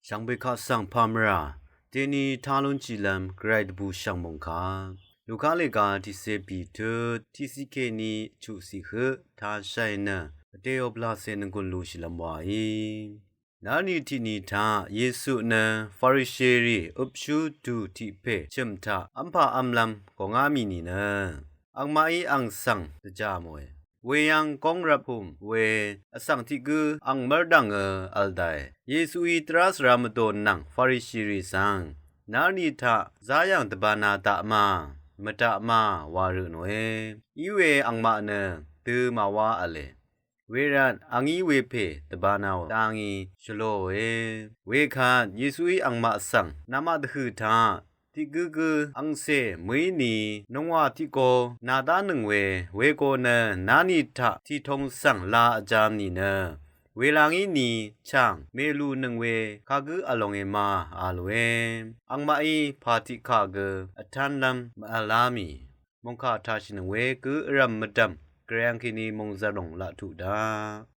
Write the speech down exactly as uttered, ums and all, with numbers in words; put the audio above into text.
Shvngbe kaq svng pàmvrà deni talun chìlvm gvray dvbù shv̀ng mòngkà Luka lèga tiqsè bì tut tiqsiq kèní chuqsiq høq tashai nø vdè oblacè nvgùn lushìlvm waí. Narni tiqni taq Yesu nø Farisherì øpshú du tiq pè chø̀m taq v́mpà v́mlv́m gòngá mì nìnø angmaqí ang svng dvjà mòe. Weyv́ng góng rvp hum we vsvng tiq gǿ ang mv́rdv̀ngø vl dàe. Yesuí dvrá svra mvdò nvng Farisherì svng narni taq záyv̀ng dvbānā daq ma mvdaq ma wa rø nòe. Iwe angmaq nø dø màwá v̄le. Wervt angí wepè dvbānāò dangí shvlōòe. Wekvt Yesuí angmaq svng namaq dvhø̀ taq tiq gǿ gǿ angcè mø̀í ni nungwà tiq go nàdánøng we, wego nø narni taq tiqtong svng la vjā nìnø welangí ni chàng mèlùnøng we kagǿ vlonge ma a lòe. Angmaqí pà tiqkà gø vtánlv́m mvvlá mì mòngkà tashìnøng we gø vrv̀m mvdv̀m gvray angkèní mòngzv̀rlòng laq tuq daq